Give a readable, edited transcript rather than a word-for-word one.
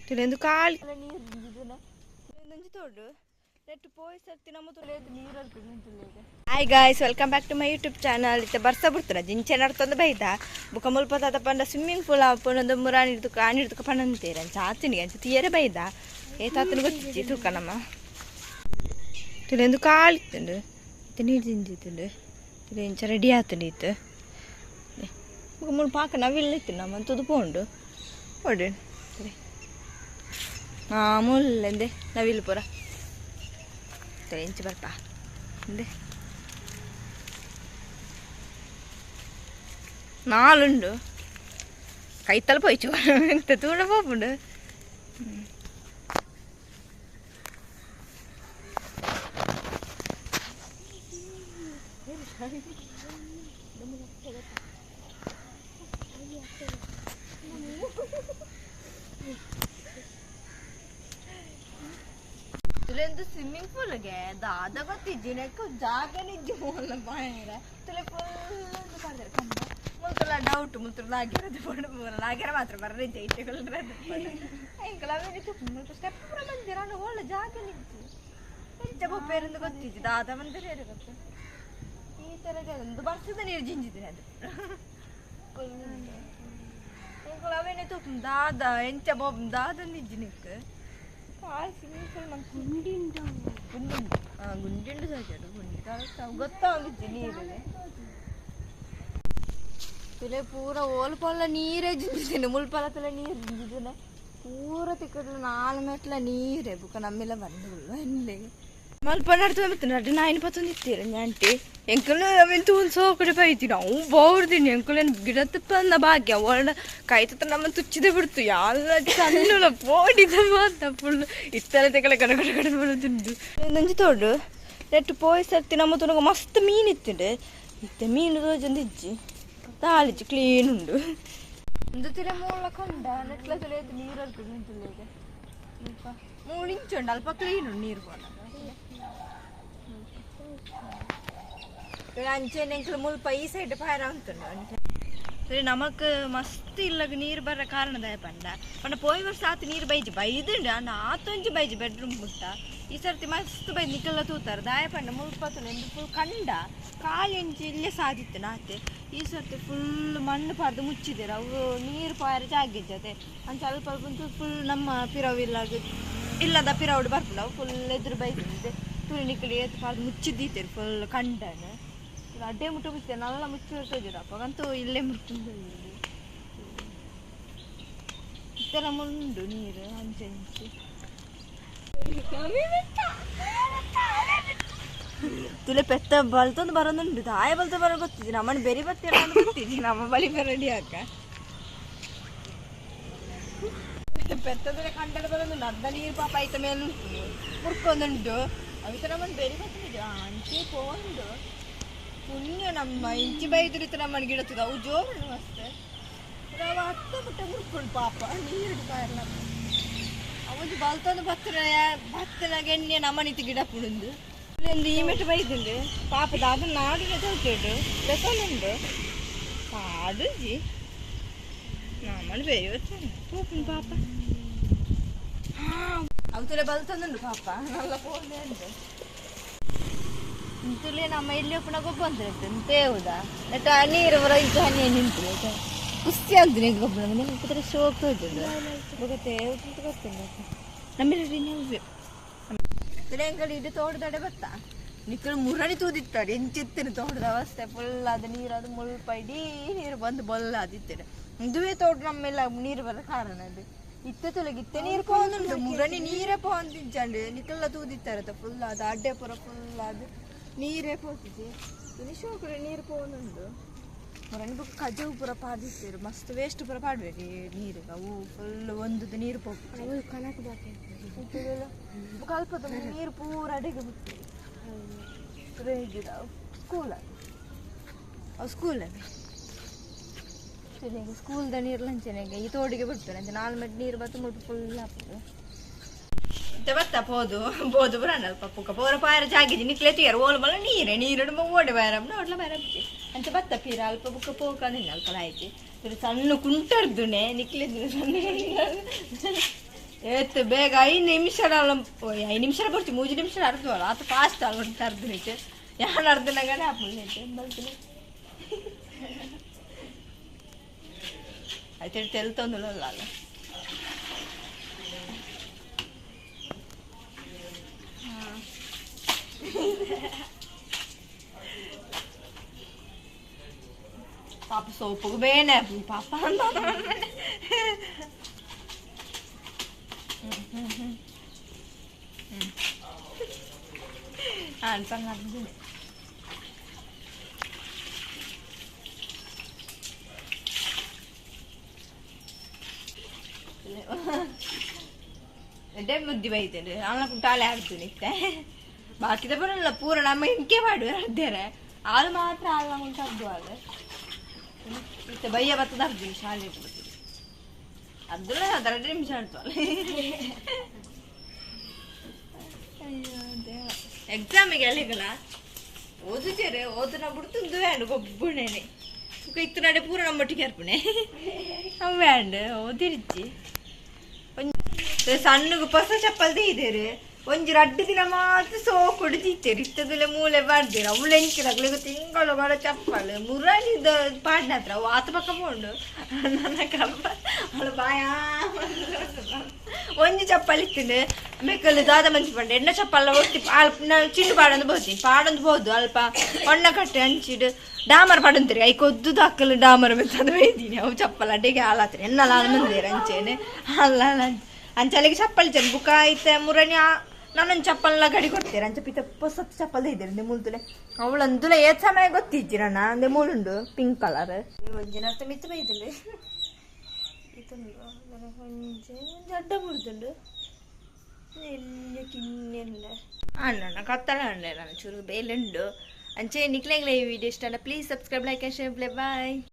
ತುಲೆಂದು ಕಾಲ್ ನೀರು ಒಂಜಿ ತೋಡು ನೆಟ್ ಪೋಯಿ ಸರ್ತಿ ನಮ್ಮ ತುಲೆ ನೀರು. Hi guys, welcome back to my YouTube channel. ಇತ್ತೆ ಬರ್ಸ ಬಿಡ್ತಾರ ಜಿಂಚೆ ನಡ್ತಂದು ಬೈದ ಬುಕ್ಕ ಮುಲ್ಪ ತಾತ ಪಂಡ ಸ್ವಿಮ್ಮಿಂಗ್ ಪೂಲ್ ಆಪುನೊಂದು ಮುರಾನಿ ಹಿಡ್ದು ಆನಿ ಹಿಡ್ದು ಪಂಡಂತೀರ ಅಂಚ ಆತಿನಿಗೆ ಅಂಚ ತೀಯರೆ ಬೈದ ಏತಾತನ ಗೊತ್ತಿಜ್ಜಿ ತೂಕ ನಮ್ಮ ತುಲೆಂದು ಕಾಲ್ ಇತ್ತುಂಡು. ಇತ್ತೆ ನೀರು ಜಿಂಜಿತ್ತುಂಡು. ತುಲೆ ಇಂಚ ರೆಡಿ ಆತುಂಡು ಇತ್ತು. ಬುಕ್ಕ ಮುಲ್ಪ ಪಾಕ ನವಿಲ್ ಇತ್ತು ನಮ್ಮ ತುದು ಪೋಂಡು ಓಡಿ. ಹಾಂ, ಮುಲ್ಲೆಂದೆ ನವಿಲು ಪೂರ. ತುಲೆ ಇಂಚ ಬರ್ಪ ಇಂದೆ ನಾಲುಂಡು ಕೈತಲ್ ಪೋಯ್ಚು ಎಂತ ತೂಣ ಪೋಪುಂಡು. ತುಲೆಂದು ಸ್ವಿಮ್ಮಿಂಗ್ ಪೂಲ್ಗೆ ದಾದ ಗೊತ್ತಿಜ್ಜಿ ನೆಕ್ಕು ಜಾಗ ನಿಜ್ಜಿ ಮೂಲ ಬಾಯರ ತುಲೆ ಫುಲ್ ಪಾಡ್ದಾರೆ ಕಂಬ ಮುಲ್ತಲ ಡೌಟ್ ಮುಲ್ತಲ ಲಾಗ್ಯರ ಪೋಡು ಲಾಗ್ಯರ ಮಾತ್ರ ಬರ್ರೆ ಜೈತೆಗಳು ಎಂಕಲ ಅವೇನೆ ತುಪ್ಪು ಮುಲ್ಪ ಸ್ಟೆಪ್ ಪೂರ ಮಂದಿರ ಅಂಡ ಒಳ್ಳೆ ಜಾಗ ನಿಜ್ಜಿ ಎಂಚ ಬೊಪ್ಪೇರಂದು ಗೊತ್ತಿಜ್ಜಿ ದಾದ ಮಂದಿರ ಗೊತ್ತು ಈ ತರ ಒಂದು ಬರ್ಸದ ನೀರು ಜಿಂಜಿದ್ದೀನಿ ಅದು ಎಂಕಲ ಅವೇನೆ ತುಪ್ಪು ದಾದ ಎಂಚ ಬೊಬ್ ದಾದ ನಿಜ್ಜಿ ನಿಕ್ ಕಾಲ್ ಸ್ವಿಮ್ಮಿಂಗ್ ಪೂಲ್ ಮಂತ್ ಗುಂಡಿಂಡು. ಗುಂಡಿಂಡು, ಹಾಂ, ಗುಂಡಿಂಡು ಸಾಕು. ಗುಂಡಿ ಗೊತ್ತಾಗಿದ್ದು ನೀರು ತುಲೆ ಪೂರ ಓಲ್ ಪೊಲ್ಲ ನೀರೇ ಜಿಂಜಿದ್ದೇನೆ. ಮುಲ್ಪಲ ತುಲೆ ನೀರು ಜಿಂಜಿದ್ದೇನೆ ಪೂರ ತಿಕ್ಕಡ್ಲು ನಾಲ್ ಮೆಟ್ಲ ನೀರೇ. ಬುಕ್ಕ ನಮ್ಮೆಲ್ಲ ಬಂದು ಎನ್ಲೆ ಮಲ್ಪ ನಡ್ತು ಮತ್ತೆ ನಡು ನಾಯಿನ ಪತ್ತೊಂದು ಇತ್ತೀರ ಯಾಂಟಿ ಎಂಕಲು ಅವೆನ್ ತೂನ್ ಸೋಕಡೆ ಬೈತಿ ನಾವು ಬೌರ್ದಿನಿ. ಎಂಕುಲೇನು ಗಿಡ ತಪ್ಪಂದ ಭಾಗ್ಯ ಒಳ್ಳೆ ಕೈ ತತ್ತ ನಮ್ಮ ತುಚ್ಚಿದೆ ಬಿಡ್ತು. ಯಾಲ ಸಣ್ಣುಲ ಪೋಡಿದ ಮಾತ ಫುಲ್ ಇತ್ತಲ ತೆಕಲೆ ಕಡ ಕಡ ಕಡ ಬರುತ್ತುಂಡು. ಒಂಜಿ ತೋಡು ನೆಟ್ ಪೋಯಿ ಸರ್ತಿ ನಮ್ಮ ತುನಗ ಮಸ್ತ್ ಮೀನು ಇತ್ತುಂಡು. ಇತ್ತೆ ಮೀನು ತೋಜೊಂದು ಇಜ್ಜಿ ತಾಳಿಜ್ಜಿ ಕ್ಲೀನ್ ಉಂಡು. ಒಂದು ತಿರೆ ಮೂಲ ಕಂಡ ನೆಟ್ಲ ತುಲೆ ನೀರು ಅರ್ಪುಂಡು. ಮೂಲು ಇಂಚು ಉಂಡು, ಅಲ್ಪ ಕ್ಲೀನ್ ಉಂಡು ನೀರು ಪೋನ. ಅಂಚೆನೆ ಎಂಕುಲು ಮುಲ್ಪ ಈ ಸೈಡ್ ಪಾಯರ ಉಂಟು. ಸರಿ, ನಮಕ್ ಮಸ್ತ್ ಇಲ್ಲಗ ನೀರು ಬರ ಕಾರಣದಾಯ ಪಂಡ ಪಂಡ ಪೋಯಿ ವರ್ಷ ಆತ ನೀರು ಬೈಜಿ ಬೈದುಂಡು ಅಂಡ ಆತೊಂಜಿ ಬೈಜಿ ಬೆಡ್ರೂಮ್ ಮುಟ್ಟ. ಈ ಸರ್ತಿ ಮಸ್ತ್ ಬೈದು ನಿಕ್ಕೆಲ್ಲ ತೂತಾರ. ದಾಯ ಪಂಡ ಮುಲ್ಪ ಎಂದು ಫುಲ್ ಕಂಡ ಖಾಲಿ ಒಂಜಿ ಇಲ್ಲೇ ಸಾದಿತ್ತು ನಾತೆ. ಈ ಸರ್ತಿ ಫುಲ್ ಮಣ್ಣು ಪಾಡ್ದು ಮುಚ್ಚಿದ್ದೀರ. ಅವು ನೀರು ಪಾಯರ ಜಾಗಿದ್ದತೆ ಅಂಚ ಅಲ್ಪ ಅಲ್ಪ ಫುಲ್ ನಮ್ಮ ಪಿರವು ಇಲ್ಲಾಗ ಇಲ್ಲದ ಪಿರವುಡು ಬರ್ಪುಂಡು. ಅವು ಫುಲ್ ಎದುರು ಬೈದಿದೆ. ತುಳಿ ನಿಕ್ಕಲಿ ಏತು ಪಾಡ್ದು ಮುಚ್ಚಿದ್ದೀತೇರು ಫುಲ್ ಕಂಡನ ಅಡ್ಡೆ ಮುಟ್ಟು ಮುಚ್ಚಿದೆ ನಲ್ಲ ಮುಚ್ಚಿ ತೋಜುಡು. ಅಪ್ಪಗಂತೂ ಇಲ್ಲೇ ಮುಟ್ಟು ಇತ್ತೆಲ್ಲ ಮುಂಡು ನೀರು ಅಂಚೆ ಅಂಚೆ ತುಲೆ ಪೆತ್ತ ಬಲ್ತೊಂದು ಬರೋದುಂಟು. ದಾಯ ಬಲ್ತ ಬರೋ ಗೊತ್ತಿದ್ದಿ ನಮ್ಮನ್ನು ಬೆರಿ ಬತ್ತೀರ ಗೊತ್ತಿದ್ದಿ ನಮ್ಮ ಬಳಿ ರೆಡಿ ಹಾಕ ಪೆತ್ತದ್ರೆ ಕಂಡಡ ಬರೋದುಂಟು. ಅರ್ಧ ನೀರು ಪಾಪ ಐತ ಮೇಲೆ ಉಂಟು ಮುರ್ಕೊಂದುಂಟು. ಅವಿತ ನಮ್ಮನ್ನು ಬೆರಿ ಬತ್ತಿದ್ದು ಅಂಚೆ ಪೋಂಡು ಪುಣ್ಯ ನಮ್ಮ ಇಂಚಿ ಬೈದಿರಿತ ನಮ್ಮನ್ನು ಗಿಡತ್ತದ. ಅವು ಜೋರು ಮಸ್ತ್ ನಾವು ಹತ್ತ ಮುಟ್ಟ ಮುರ್ಕೊಂಡು ಪಾಪ ನೀರು ಬಾಯಲ್ಲ. ಅವೊಂದು ಬಲ್ತೊಂದು ಬತ್ತಿನ ಬತ್ತಿನ ಗೆಣ್ಣೆ ನಮ್ಮನಿತ್ತು ಗಿಡ ಪುಡುಂದು. ಇಲ್ಲಿ ಈ ಮೆಟ್ಟು ಬೈದುಂಡು ಪಾಪ ದಾದ ನಾಡಿನ ತೋಟುಂಡು ಬೆಸನುಂಡು ಪಾಡುಜಿ ನಮ್ಮನ್ನು ಬೇರೆ ಬರ್ತೇನೆ ಪೂಪುಂಡು ಪಾಪ. ಅವು ತುಲೆ ಬಲ್ತೊಂದುಂಡು ಪಾಪ ನಲ್ಲ ಪೋಂದೆ ಉಂಟು. ತುಲೆ ನಮ್ಮ ಇಲ್ಲಿ ಉಪ್ಪುನ ಗೊಬ್ಬ ಅಂತ ತೇವುದ ನೆಟ್ ಆ ನೀರು ಬರ ಇಂಚ ಹನಿ ನಿಂತು ಖುಷಿ ಅಂತೀನಿ ಗೊಬ್ಬರ ನಿಮ್ಗೆ ಕುದ್ರೆ ಶೋಕ್ ತೋಜುಂಡು ಬೊಕ ತೇವು ಗೊತ್ತಿಲ್ಲ ನಮ್ಮೆಲ್ಲ ನೀವು ತುಲೆ ಎಂಕಲ್ ಇಡು ತೋಟದಡೆ ಬತ್ತ ನಿಕ್ಕಲು ಮುರಣಿ ತೂದಿತ್ತಾರೆ ಎಂಚಿತ್ತಿನ ತೋಟದ ಅವಸ್ಥೆ ಫುಲ್ ಅದು ನೀರು ಅದು ಮುಲ್ಪ ಇಡೀ ನೀರು ಬಂದು ಬೊಲ್ಲ ಅದಿತ್ತೇನೆ. ಇದುವೇ ತೋಟ ನಮ್ಮೆಲ್ಲ ನೀರು ಬರ ಕಾರಣ ಅದು. ಇತ್ತೆ ತುಲಗ ಇತ್ತೆ ನೀರು ಪೋಂದುಂಟು ಮುರಣಿ ನೀರೇ ಪೋಂದಿಜ್ಜಂಡು ನಿಕ್ಕಲ್ಲ ತೂದಿತ್ತಾರೆ ಫುಲ್ ಅದು ಅಡ್ಡೆ ಪೂರ ಫುಲ್ ಅದು ನೀರೇ ಪೋತಿಜಿ. ತುನಿ ಶೋಕುಡೆ ನೀರು ಪೋಂದುಂಡು. ಮುರಣಿ ಬೊಕ್ಕ ಕಜವು ಪೂರ ಪಾಡಿತ್ತೀರು ಮಸ್ತ್ ವೇಸ್ಟ್ ಪೂರ ಪಾಡ್ಬೇಡಿ ನೀರು ಅವು ಫುಲ್ ಒಂದು ನೀರು ಪೋಪುಜಿ. ಅವು ಕನಕ ಬಾಕಿ. ಬೊಕ್ಕ ಅಲ್ಪದ ನೀರು ಪೂರ ಅಡೆಗೆ ಬಿಡ್ತೀವಿ ಸ್ಕೂಲ್ ಅದು ಅವು ಸ್ಕೂಲ್ ಅದು ಸ್ಕೂಲ್ದ ನೀರು ಲಂಚನೆಗೆ ಈ ತೋಡಿಗೆ ಬಿಡ್ತಾರೆ ಅಂಚೆ ನಾಲ್ ಮೆಟ್ ನೀರು ಬತ್ತು ಮುಟ್ಟು ಫುಲ್ ಹಾಕ್ತದೆ. ಮತ್ತೆ ಬತ್ತ ಪೋದು ಪೋದು ಬರಣ ಅಲ್ಪ ಪುಕ್ಕ ಪೋರ ಪಾಯರ ಜಾಗಿಜಿ ನಿಕ್ಲೆ ತುಯರ್ ಓಲ್ ಬಲ ನೀರೆ ನೀರು ಓಡೆ ಬಾಯರ ನೋಡ್ಲ ಬಾಯರ ಅಂಚೆ ಬತ್ತ ಪೀರ ಅಲ್ಪ ಬುಕ್ಕ ಪೋಕ ನಿನ್ನ ಅಲ್ಪ ಆಯ್ತು. ಸಣ್ಣ ಕುಂಟರ್ದುನೆ ನಿಕ್ಲೆ ಸಣ್ಣ ಏತ್ ಬೇಗ 5 ನಿಮಿಷ 5 ನಿಮಿಷ ಬರ್ತಿ 3 ನಿಮಿಷ ಅರ್ಧ ಆತ ಫಾಸ್ಟ್ ಆಗ ಅರ್ಧ ನಿಂಟು ಯಾನ್ ಅರ್ಧ ನಗಡೆ ಆಪುಂಡು ಬಲ್ತಿನ అయితే తెలుతుందిలో పాప సోపుకు పోయినా పాప అన్పంగా. ಎಡ್ಡೆ ಬುದ್ಧಿ ಬೈತೇನೆ ಆಮೇಲೆ ಕುಂಟಾಲೆ ಆಡ್ತೀನಿ ಇತ್ತೆ ಬಾಕಿದ ಬರಲ್ಲ ಪೂರ ನಮ್ಮ ಇಂಕೆ ಮಾಡುವ ಅರ್ಧೇರೆ ಆಳು ಮಾತ್ರ ಆಳು ಉಂಟು ಅರ್ಧ ಆಳು ಇತ್ತೆ ಬಯ್ಯ ಬತ್ತದ ಅರ್ಧ ಶಾಲೆ ಬರ್ತದೆ ಅರ್ಧ 2 ನಿಮಿಷ ಆಡ್ತು ಅಯ್ಯೋ ದೇವ. ಎಕ್ಸಾಮಿಗೆ ಅಲ್ಲಿಗಲ್ಲ ಓದುತ್ತೇರೆ ಓದನ ಬಿಡ್ತಂದು ವ್ಯಾಂಡು ಗೊಬ್ಬುಣೇನೆ ಸುಖ ಇತ್ತು ನಡೆ ಪೂರ ನಮ್ಮೊಟ್ಟಿಗೆ ಅರ್ಪಣೆ ಅವು ವ್ಯಾಂಡ್ ಓದಿರ್ಚಿ. ಸಣ್ಣಗೆ ಹೊಸ ಚಪ್ಪಲ್ ಇದ್ದೇರೆ ಒಂಜಿ ರಡ್ಡು ದಿನ ಮಾತ್ರ ಸೋಕುಡು ತೀತೇರು ಇತ್ತದಲೆ ಮೂಲೆ ಬಾಡ್ದೇರು ಅವಳು ಎಂಚಿನ ತಿಂಗಳು ಬಡ ಚಪ್ಪಲ್ ಮುರಳಿದ ಪಾಡ್ನ ಹತ್ರ ಅವು ಆತ ಪಕ್ಕ ಪೋಂಡು ನನ್ನ ಕಬ್ಬ ಅವಳು ಬಾಯ ಒಂಜಿ ಚಪ್ಪಲ್ ಇತ್ತಿನ ಮೇಕಲ್ ದಾದ ಮಂಚಿ ಪಂಡ ಎಣ್ಣ ಚಪ್ಪಲ್ಲ ಒತ್ತಿ ಚಿಂಡು ಪಾಡೊಂದು ಬೋತಿ ಪಾಡೊಂದು ಬೋದು ಅಲ್ಪ ಒಣ್ಣ ಕಟ್ಟೆ ಅಂಚಿಡು ಡಾಮರ್ ಪಾಡಂತೀರಿ I ಕೊದ್ದು ದಾಕಲು ಡಾಮರ್ ಮೆತ್ತದ ಬೈದೀನಿ ಅವು ಚಪ್ಪಲ್ ಅಡ್ಡಿಗೆ ಹಾಲಾತ್ರಿ ಎನ್ನಲ ಮಂದಿರ ಅಂಚೇನೆ ಅಲ್ಲ ಅಂಚಲಿಗೆ ಚಪ್ಪಲ್ ಚೆನ್ನ ಬುಕ್ಕ ಐತೆ ಮುರಣಿ ನಾನೊಂದು ಚಪ್ಪಲ್ನ ಗಡಿ ಕೊಡ್ತೀರ ಅಂಚ ಪಿತ ಪೊಸತ್ತು ಚಪ್ಪಲ್ ಇದ್ದೀರಿ ಮುಲ್ತುಲೆ ಅವಳಂದುಲ ಏತ್ ಸಮಯ ಗೊತ್ತಿಜ್ಜಿರಣ್ಣ ಅಂದೆ ಮುಳುಂಡು ಪಿಂಕ್ ಕಲರ್ ಒಂಜಿನ ಅರ್ಥ ಮಿತ್ತು ಬೈದುಂಡು ಇತ್ತುಂಡು ಒಂಜಿ ಒಂಜಿ ಅಡ್ಡ ಬುಡ್ದುಂಡು ಎಲ್ಲಿ ಕಿನ್ನೆಲ್ಲ ಅಣ್ಣ ಕತ್ತಲ ಅಣ್ಣ ನಾನು ಚೂರು ಬೇಲುಂಡು ಅಂಚೆ ನಿಕ್ಲೆಂಗ್ಲೆ ಈ ವಿಡಿಯೋ ಇಷ್ಟ ಅಲ್ಲ please subscribe like and share bye.